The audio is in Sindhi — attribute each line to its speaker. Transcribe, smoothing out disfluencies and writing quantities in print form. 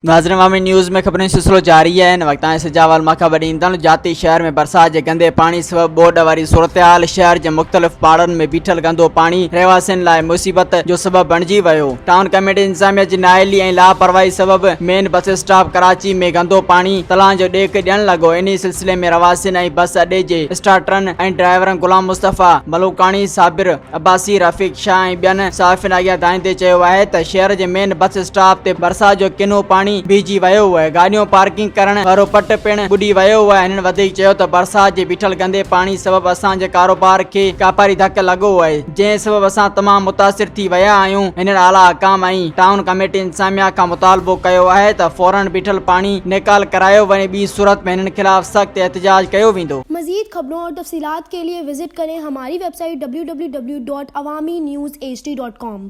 Speaker 1: ناظرين عوامي نيوز ۾ خبرن جو سلسلو جاري آهي هن وقت تائين سجاول مان خبر ڏيندڙ جاتي شهر ۾ برسات جي گندي پاڻي سبب ٻوڏ واري صورتحال شهر جي مختلف پاڙن ۾ بيٺل گندو پاڻي رهواسين لاء مصيبت جو سبب بڻجي ويو ٽائون ڪميٽي انتظاميا جي نااهلي ۽ لاپرواهي سبب مين بس اسٽاپ ڪراچي ۾ گندو پاڻي تلان جو ڏيک ڏيڻ لڳو انهي سلسلي ۾ رهواسين ۽ بس اڏي جي اسٽارٽرن ۽ ڊرائيورن غلام مصطفيٰ ملوڪاڻي صابر عباسي، رفيق شاهه ۽ ٻين صحافين اڳيان دانهيندي چيو آهي ته شهر جي مين بس اسٽاپ تي برسات جو ڪنو پاڻي بيهجي ويو آهي، گاڏيون پارڪنگ ڪرڻ وارو پٽ پڻ ٻڏي ويو آهي، هنن وڌيڪ چيو ته برسات جي بيٺل گندي پاڻي سبب اسان جي ڪاروبار کي ڪاپاري ڌڪ لڳو آهي، جنهن سبب اسان تمام متاثر ٿي ويا آهيون، هنن اعليٰ حڪام ۽ ٽائون ڪميٽي انتظاميا کان مطالبو ڪيو آهي ته فورن بيٺل پاڻي نيڪال ڪرايو وڃي ٻي صورت ۾ هنن خلاف سخت احتجاج ڪيو ويندو.
Speaker 2: مزيد خبرون اور تفصيلات کے لئے وزٽ ڪرين ھماري website W W W dot Awami news H D dot com.